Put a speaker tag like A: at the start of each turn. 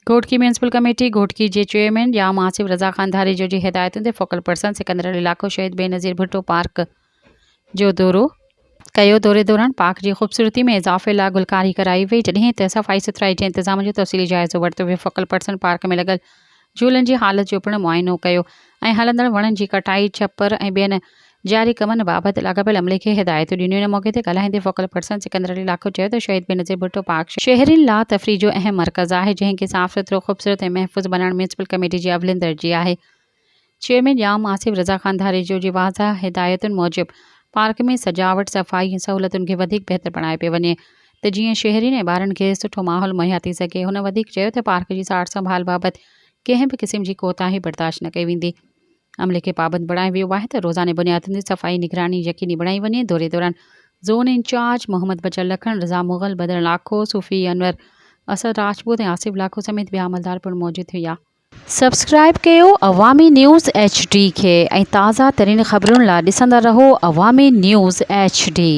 A: Ghotki municipal committee Ghotki جي chairman Jam Asif Raza Khan Dharejo جي هدايتن تي فوڪل پرسن سڪندر علي لاکو شهيد بينظير ڀٽو پارڪ جو دورو ڪيو دوري دوران پارڪ جي خوبصورتي ۾ اضافي لاء گلڪاري ڪرائي وئي جڏهن ته صفائي سٿرائي جي انتظام جو تفصيلي جائزو ورتو ويو فوڪل پرسن پارڪ ۾ لڳل جهولن جي حالت جو پڻ معائنو ڪيو ۽ هلندڙ وڻن جي ڪٽائي ڇپر ۽ ٻين جاري ڪمن بابت لاڳاپيل عملي کي هدايتون ڏنيون. ان موقعي تي ڳالهائيندي فوڪل پرسن سڪندر علي لاکو چيو ته شهيد بينظير ڀٽو پارڪ شهرين لا تفريح جو اهم مرڪز آهي، جنهن کي صاف سٿرو، خوبصورت ۽ محفوظ بنائڻ ميونسپل ڪميٽي جي اولين ترجيح آهي. چيئرمين ڄام آصف رضا خان ڌاريجو جي واضح هدايتن موجب پارڪ ۾ سجاوٽ، صفائي ۽ سهولتن کي وڌيڪ بهتر بڻايو پيو وڃي ته جيئن شهرين ۽ ٻارن کي سٺو ماحول مهيا ٿي سگهي. هن وڌيڪ چيو ته پارڪ جي سار سنڀال بابت ڪنهن به قسم جي ڪوتاهي برداشت نه ڪئي ويندي. عملي کي پابند بڻايو ويو آهي ته روزاني بنيادن تي صفائي نگراني يقيني بڻائي وڃي دوري دوران زون انچارج محمد بچل لکڻ، رضا مغل، بدر لاکو، صوفي انور، اسد راجپوت ۽ آصف لاکو سميت ٻيا عملدار پڻ موجود هيا.
B: سبسڪرائيب ڪيو عوامي نيوز ايڇ ڊي کي ۽ تازه ترين خبرن لا ڏسندا رهو عوامي نيوز ايڇ ڊي.